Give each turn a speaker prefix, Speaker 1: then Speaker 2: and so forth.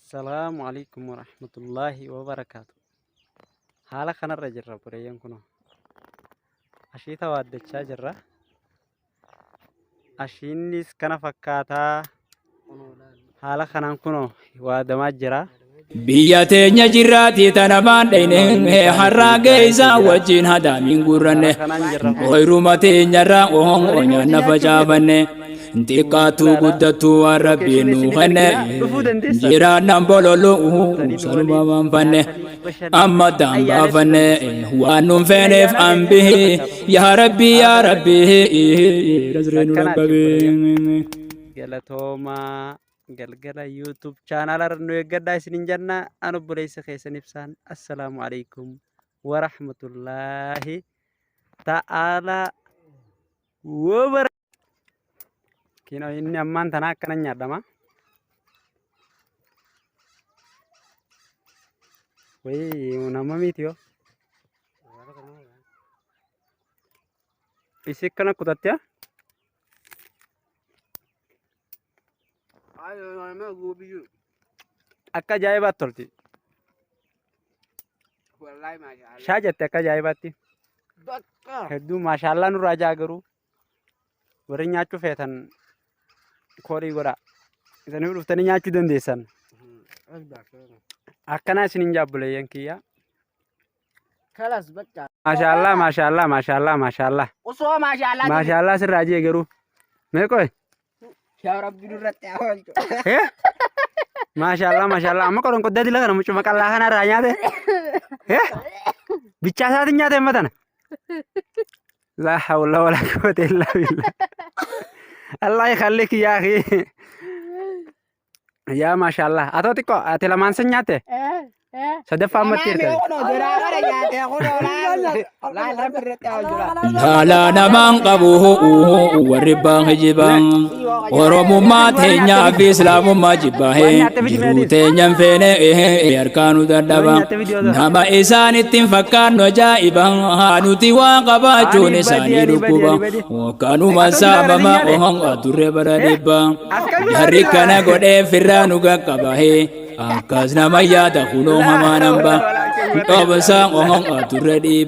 Speaker 1: Assalaamu alaikum warahmatullaahi wabarakaatu. Haala kanarra jirra obboleeyyan kunoo. Ashiita waaddachaa jirra. Ashiinnis kana fakkaataa haala kanaan kunoo waadamaa jira.
Speaker 2: Biyya teenya jirraati tana maan dhayne harraa geessaa wajjin hadaamiin guurranne ooyruma teenyarraa ohongoo nyaanna facaafanne xiqqaattuu guddattuu waan rabbiin nuu kenne jiraannan bololu sanuma maanfanne amma daan baafanne waan nun feeneef ambihi yaa rabbii yaa rabbii nasree nu dhaqqabe.
Speaker 1: Galatoomaa. Galgala YouTube chaanaala irra nu eeggadhaa isinin jenna. An obboleessa keessan ibsaan. Assalaamu alaikum warahmatullaahi ta'aalaa wabara. Kinoo inni ammaan tanaa akkana nyaadhama. Wayii nama miti yoo. Isi akkana kutatte haa? Akka ajaa'ibaatti tolti. Shaa jette akka ajaa'ibaatti. Hedduu maashaallaa nurraa jaa garuu warri nyaachuu feetan koolii godhaa. Isanii dhuftanii nyaachuu dandeessan. Akkanaa isinin jaabboleeyyan kiyya.
Speaker 3: Kalas bakka.
Speaker 1: Maashaallaa maashaallaa maashaallaa maashaallaa.
Speaker 3: Osoo maashaallah.
Speaker 1: Maashaallaa sirraa jee garuu. Mee qoy.
Speaker 3: Yaa Rabbi nurratti haa oolchu.
Speaker 1: Eh? Maashaallaa maashaallaa amma qoron qoddaa dila kana mucuma qallaa kana irraa nyaate. Eh? Bichaa isaatiin nyaate amma tana. Laa hawla wala quwwata illaa billah. Allah yakhallik yaa akhi. Yaa maashaallah. Atoo xiqqoo ati lamaan san nyaatte? Sadaffaa ammatti
Speaker 3: Lamaan
Speaker 1: hirte.
Speaker 3: kunoo duraa kana nyaate kunoo laal laal rabbi irratti haa oolchu laal.
Speaker 2: Laalaa namaan qabu warri baan hijibaan Oromummaa teenyaa fi Islaamummaa jibbaahe jiruu teenyan feene harkaanu dadhaba nama isaan ittiin fakkaannu ajaa'iba nuti waan qabaachuun isaanii dhukkuba kanuma saamama ohan turre bara dhibba jarri kana godhee firraa nu qaqqabahe akkas nama yaada kunoo hamaa namba obsaa ohan turre dhiibba.